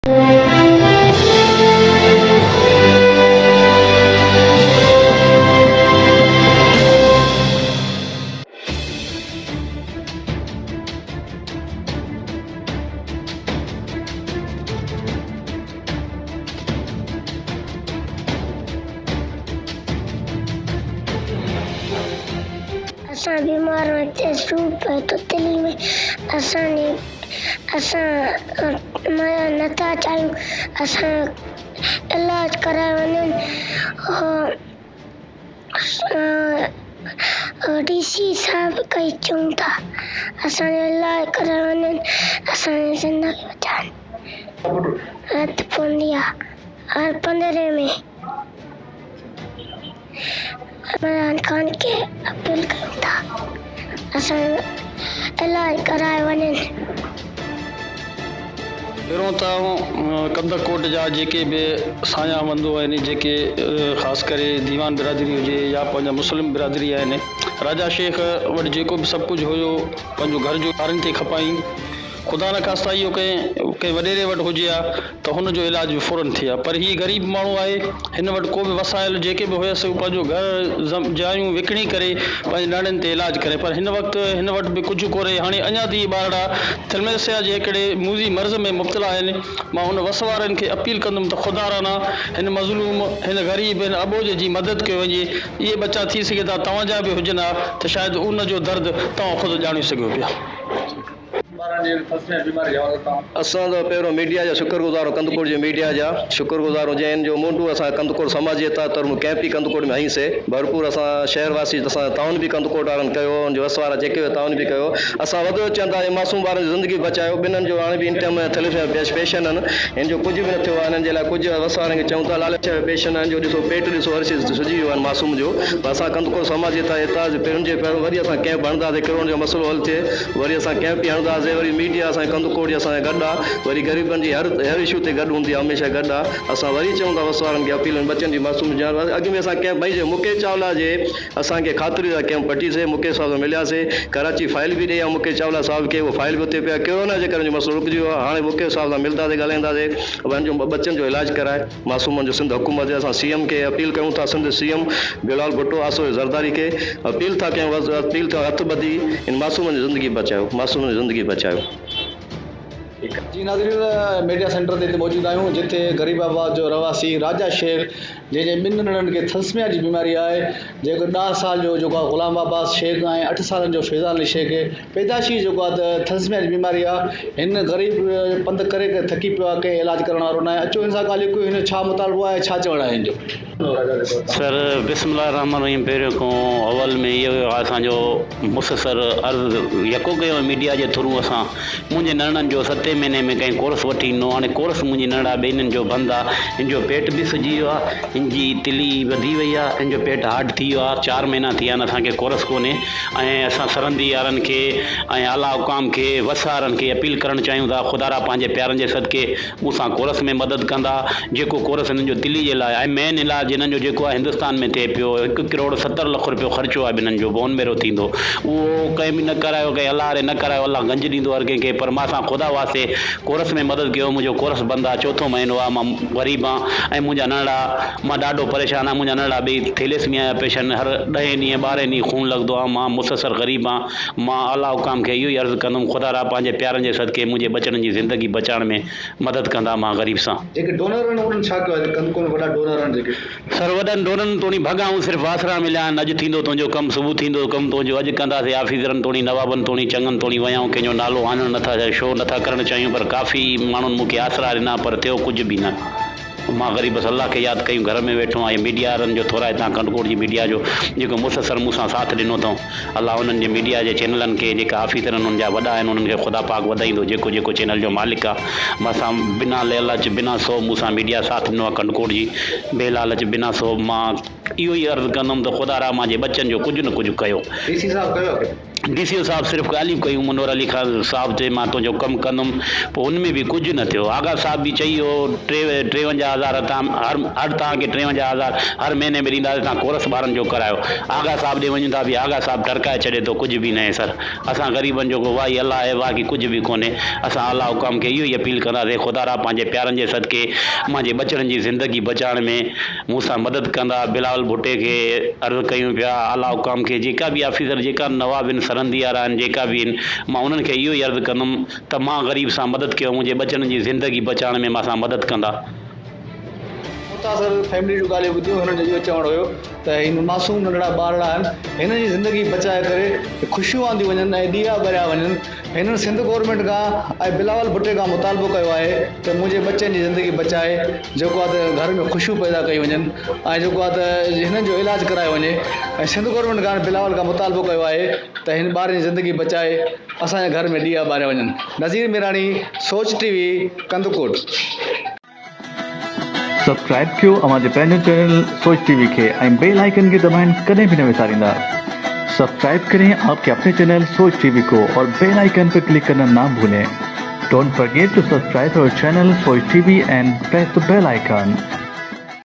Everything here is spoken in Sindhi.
اسان بيمار هتي سور پئي ٿو تلي ۾ اسان جي اسان مرڻ نٿا چاهيون اسان علاج ڪرايو وڃن ڊي سي صاحب کي چئون ٿا اسان جو علاج ڪرايو وڃن اسان جي زندگي بچائن رت پوندي آ هر پندرهين ۾ عمران خان کي اپيل ڪيون ٿا اسان جو علاج ڪرايو وڃن. پهريون ته آئون ڪنڌڪوٽ جا جيڪي به ساڃاهه وندو آهن جيڪي خاص ڪري ديوان برادري هجي يا پنهنجا مسلم برادري آهن راجا شيخ وٽ جيڪو به سڀ ڪجهه هيو پنهنجو گهر جو ٻارن تي کپائين خدا نخواسته اهو ڪنهن ڪنهن وڏيري وٽ هجي ها ته هن جو علاج به فورن ٿئي ها پر هي غريب ماڻهو آهي هن وٽ ڪو به وسائل جيڪي به هيس هو پنهنجو گهر جايون وڪڻي ڪري پنهنجي نياڻين تي علاج ڪري پر هن وقت هن وٽ به ڪجهه ڪونهي هاڻي اڃا ته اهي ٻارڙا ٿلميسيا جي هڪڙي موذي مرض ۾ مبتلا آهن مان هن وس وارن کي اپيل ڪندم ته خدا رانا هن مظلوم هن غريب هن اٻوجهه جي مدد ڪيو وڃي اهي ٻچا ٿي سگهي ٿا توهان جا به هجن ها ته شايد ان جو درد توهان خود ڄاڻي سگهيو پيا. اسان ته پهريون ميڊيا جا شڪر گذار آهيون ڪنڌڪوٽ جي ميڊيا جا شڪر گذار آهيون جنهن جو مونڊو اسان ڪنڌڪوٽ سماج جي طرفون ڪئمپ ئي ڪنڌڪوٽ ۾ هنئي سي ڀرپور اسان شهر واسي اسان تعاون به ڪنڌڪوٽ وارن ڪيو ان جو وس وارا جيڪي به تعاون به ڪيو اسان وڌ چون ٿا هي معصوم ٻارن جي زندگي بچايو ٻنهن جو هاڻي به ان ٽائيم ٿيليسيميا پيشن آهن هن جو ڪجهه به نه ٿيو آهي هنن جي لاء ڪجهه وس وارن کي چئون ٿا لالچ جا پيشن آهن جو ڏسو پيٽ ڏسو هر شي سجي ويو آهي معصوم جو پر اسان ڪنڌڪوٽ سماج جي اتحاد پهريون جي پهريون وري اسان ڪئمپ هڻنداسي ڪروڙ جو مسئلو حل ٿئي وري اسان ڪئمپ ئي هڻنداسين وري ميڊيا اسان جي ڪنڌڪوٽ جي اسان سان گڏ آ وري غريبن جي هر هر اشو تي گڏ هوندي آ هميشه گڏ آ اسان وري چئون ٿا وس وارن کي اپيل ان ٻچن جي معصوم جان اڳ ۾ اسان ڪئمپ ڀئي جي مڪيش چاولا جي اسان کي خاطري سان ڪئمپ پٽي سي مڪيش صاحب سان مليا سي ڪراچي فائل به ڏئي آ مڪيش چاولا صاحب کي اهو فائل به اتي پيا ڪرونا جي ڪري ان جو مسئلو رڪجي ويو آ هاڻي مڪيش صاحب سان ملنداسي ڳالهائينداسي ان جو ٻچن جو علاج ڪرائي معصومن جو سنڌ حڪومت جي اسان سي ايم کي اپيل ڪيون ٿا سنڌ سي ايم بلاول ڀٽو آصف زرداري کي اپيل ٿا ڪيون اپيل ٿا هٿ ٻڌي ان معصومن جي زندگي بچايو معصومن جي زندگي بچايو. جي ناظرين ميڊيا سينٽر تي هتي موجود آهيون جتي غريب آباد جو رهواسي راجا شيخ جنهن جي ٻن ننڍڙن کي ٿلسميا جي بيماري آهي جيڪو ڏهه سال جو جيڪو آهي غلام عباس شيخ ۽ اٺ سالن جو فيضان علي شيخ پيدائشي جيڪو آهي ته ٿلسميا جي بيماري آهي هن غريب پنڌ ڪري ڪري ٿڪي پيو آهي ڪنهن علاج ڪرڻ وارو ناهي اچو هن سان ڳالهيون ڪيون هن جو ڇا مطالبو آهي ڇا چوڻ آهي هن جو. سر بسم الله الرحمن الرحيم پهريون کان اول ۾ اهو اسان جو مسلسل عرض يڪو ڪيو ميڊيا جي ٿرو اسان منهنجي نرڙن جو ستين مهيني ۾ ڪنهن ڪورس وٺي ڏنو هاڻي ڪورس منهنجي نرڙا ٻنهين جو بند آ هن جو پيٽ به سجي ويو آ هن جي تلي وڌي وئي آ هن جو پيٽ هارڊ ٿي ويو آ چار مهينا ٿي ويا آهن اسان کي ڪورس ڪونهي ۽ اسان سرندي يارن کي ۽ اعليٰ حڪام کي وس وارن کي اپيل ڪرڻ چاهيون ٿا خدارا پنهنجي پيارن جي صدقي مون سان ڪورس ۾ مدد ڪندا جيڪو ڪورس هنن جو تلي جي لاء ۽ مين علاج هنن جو جيڪو آهي هندستان ۾ ٿئي پيو هڪ ڪروڙ 70 لک روپيو خرچو آهي ٻنهن جو بون ميرو ٿيندو اهو ڪنهن به نه ڪرايو ڪنهن الله واري نه ڪرايو الله گنج ڏيندو هر ڪنهن کي پر مان سان خدا واسطي ڪورس ۾ مدد ڪيو منهنجو ڪورس بند آهي چوٿون مهينو آهي مان غريب آهيان ۽ منهنجا ننڍڙا مان ڏاڍو پريشان آهيان منهنجا ننڍڙا ٻئي ٿيليسميا جا پيشنٽ هر ڏهين ڏينهن ٻارهين ڏينهن خون لڳندو آهي مان مسلسل غريب آهيان مان اعليٰ حڪام کي اهو ئي عرض ڪندم خدا را پنهنجي پيارن جي صدقي منهنجي ٻچڙن جي زندگي بچائڻ ۾ مدد ڪندا مان غريب سان. جيڪي ڊونر آهن انهن ڇا ڪيو آهي ڪنڌڪوٽ ۾ وڏا ڊونر آهن جيڪي. سر وڏن ڊونرن توڻي ڀڳائون صرف آسرا مليا آهن اڄ ٿيندو تنهنجو ڪم صبح ٿيندو ڪم تنهنجو اڄ ڪنداسين آفيسرن توڻي نوابن توڻي چڱن توڻي ويائون ڪنهن جو نالو آڻڻ نٿا چاهيون شو نٿا ڪرڻ چاهيون پر ڪافي ماڻهن مون کي آسرا ڏنا پر ٿيو ڪجهه به نه. مان غريب بس الله کي ياد ڪيون گهر ۾ ويٺو آهيان ميڊيا وارن جو ٿورائتا آهيان ڪنڌڪوٽ جي ميڊيا جو جيڪو مسلسل مون سان ساٿ ڏنو اٿئون الله انهن جي ميڊيا جي چينلن کي جيڪا آفيسر آهن انهن جا وڏا آهن انهن کي خدا پاڪ وڌائيندو جيڪو جيڪو چينل جو مالڪ آهي مان سان بنا لالچ بنا سوب مون سان ميڊيا ساٿ ڏنو آهي ڪنڌڪوٽ جي بي لالچ بنا سوب مان اهو ئي عرض ڪندم ته خدا را مان جي ٻچن جو ڪجهه نه ڪجهه ڪيو. ڊي سي صاحب ڪيو آهي ڪجهه. ڊي سي او صاحب صرف ڳالهيون ڪيون منور علي خان صاحب چئي مان تنهنجو ڪم ڪندم پوء ان ۾ به ڪجهه نه ٿيو آغا صاحب به چئي ويو ٽي ٽيونجاهه هزار تان هر هر توهان کي ٽيونجاهه هزار هر مهيني ۾ ڏينداسين توهان ڪورس ٻارن جو ڪرايو آغا صاحب ڏي وڃون ٿا به آغا صاحب ٽرڪائي ڇڏي ٿو ڪجهه به ناهي سر اسان غريبن جو ڪو واهي الله آهي باقي ڪجهه به ڪونهي اسان اعليٰ حڪام کي اهو ئي اپيل ڪنداسين خدا را پنهنجي پيارن جي صدقي مانجي ٻچڙن جي زندگي بچائڻ ۾ مون سان مدد ڪندا بلاول ڀٽي کي عرض ڪيون پيا اعليٰ حڪام کي جيڪا به آفيسر جيڪا نواب آهن سرندي وارا آهن جيڪا به آهن مان انهن کي اهو ئي عرض ڪندم ته مان غريب سان مدد ڪيو منهنجي ٻچڙن جي زندگي بچائڻ ۾ مان سان مدد ڪندا. متاثر فيملي جون ڳالهيون ٻڌيون هنن جو اهو چوڻ هيو ته هي معصوم ننڍڙا ٻارڙا آهن هنن جي زندگي بچائي ڪري خوشيون آنديون وڃن ۽ ڏيئا ٻريا وڃن هنن سنڌ گورنمينٽ کان ۽ بلاول ڀٽي کان مطالبو ڪيو آهي ته منهنجي ٻچن جي زندگي بچائي جيڪو آهي ته گهر ۾ خوشيون پيدا ڪيون وڃن ۽ جيڪو آهي ته هنن جو علاج ڪرايو وڃي ۽ سنڌ گورنمينٽ کان بلاول کان مطالبو ڪيو آهي ته هن ٻارن جي زندگي بچائي اسان جي گهر ۾ ڏيئا ٻاريا وڃن Nazir Mirani Soch T V Kandhkot. Subscribe ڪيو اوهان جي پنهنجو چينل سوچ ٽي وي کي ۽ بيل آئيڪن کي دٻائڻ ڪڏهن به نه وساريندا سبسڪرائب ڪرين آپ ڪي اپني چينل سوچ ٽي وي ڪو اور بيل آئيڪن پي ڪلڪ ڪرنا نا ڀولين don't forget to subscribe our channel Soch T V and press the bell icon.